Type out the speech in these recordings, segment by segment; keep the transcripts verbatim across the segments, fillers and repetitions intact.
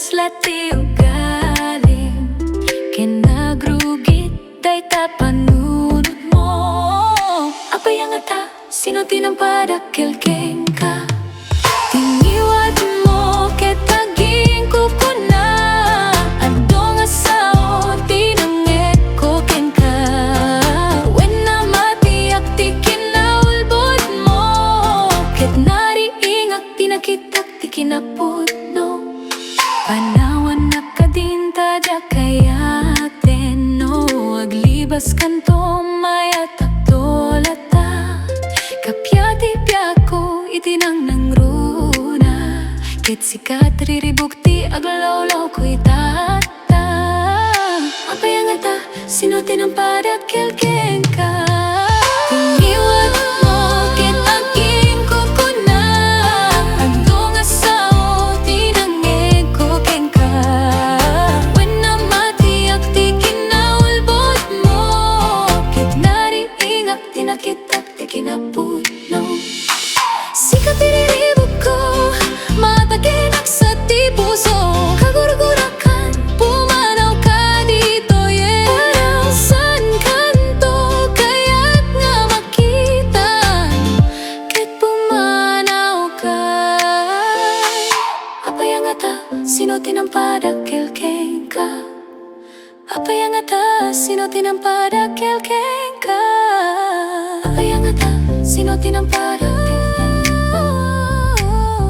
Kasla ti ugalim ken nagrugit dayta panunotmo. Apay a ngata? Sino ti nangpadakkel kenka? Ti ngiwatmo ket agingkukuna. Adu nga sao ti nangngegko kenka. Wen namatiak ti kinaulbodmo, ket nariingak ti nakitak ti kinapudno. Panawannak kadin ta diak kayaten no aglibaskanto, mayat a tulata. Kappia ti biagko iti nangnangruna, ket sika ti riribuk ti aglawlawko ita. Apay a ngata? Sino ti nangpadakkel kenka? Ti ngiwatmo ket agingkukuna. Adu nga sao ti nangngegko kenka. Wen namatiak ti kinaulbodmo, ket nariingak ti nakitak ti kinapudno. Sika ti riribukko, matakenak sa ti puso. Kagurgurakan, pumanawka ditoy. Saan kanto kayat nga makitan ket pumanawka? Apay a ngata? Sino ti nangpadakkel kenka? Apay a ngata? Sino ti nangpadakkel kenka? Apay a ngata? Sino ti nangpadakkel?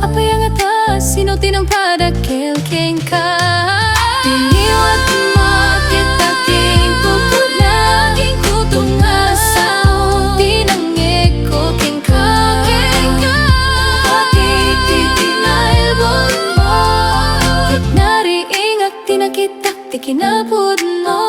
Apay a ngata? Sino ti nangpadakkel kenka? Ti ngiwatmo ket agingkukuna. Agingkukuna. Sao ti nangngegko kenka. Kenka. Pati ti kinaulbodmo, ket nariingak ti nakitak ti kinapudno.